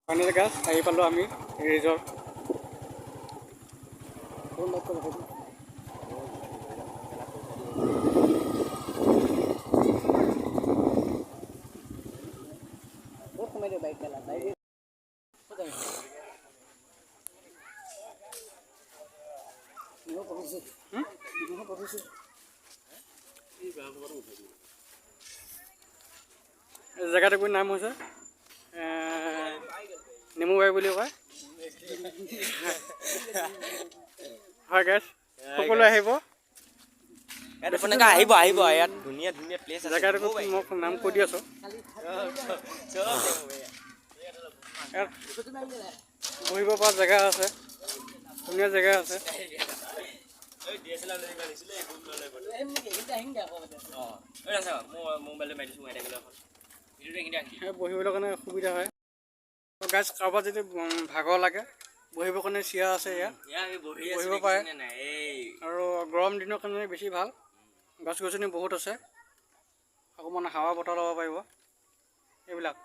Final guys, আহি পালোঁ আমি ৰিজৰ্ট। জেগাটুকুৰ নাম হৈছে নেমুবাৰী বুলি কয়। হয় গাইজ, সকলোৱে আহিব। ইয়াত আপোনালোকে আহিব আহিব, ইয়াত ধুনীয়া ধুনীয়া প্লেচ আছে। জেগাটুকুৰ মই নাম কৈ দি আছোঁ। ইয়াত বহিব পৰা জেগা আছে, ধুনীয়া জেগা আছে। বহিবলৈ কাৰণে সুবিধা হয় গাইজ। কাৰোবাৰ যদি ভাগৰ লাগে, বহিবৰ কাৰণে চেয়াৰ আছে ইয়াত, বহিব পাৰে। আৰু গৰম দিনৰ কাৰণে বেছি ভাল, গছ গছনি বহুত আছে, অকণমান হাৱা বতাহ ল'ব পাৰিব। এইবিলাক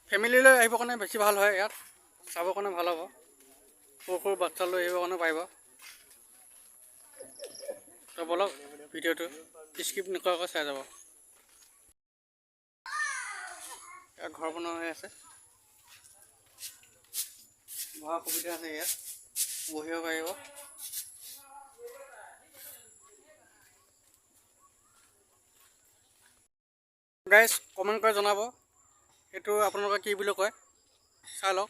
ফেমিলি লৈ আহিবৰ কাৰণে বেছি ভাল হয়, ইয়াত চাবৰ কাৰণে ভাল হ'ব। সৰু সৰু বাচ্ছা লৈ আহিবৰ কাৰণে পাৰিব। তো ব'লক, ভিডিঅ'টো স্কিপ নকৰাকৈ চাই যাব। ইয়াত ঘৰ বনোৱা হৈ আছে, বহা সুবিধা আছে, ইয়াত বহিব পাৰিব। গাইজ, কমেণ্ট কৰি জনাব এইটো আপোনালোকে কি বুলি কয়, চাই লওক।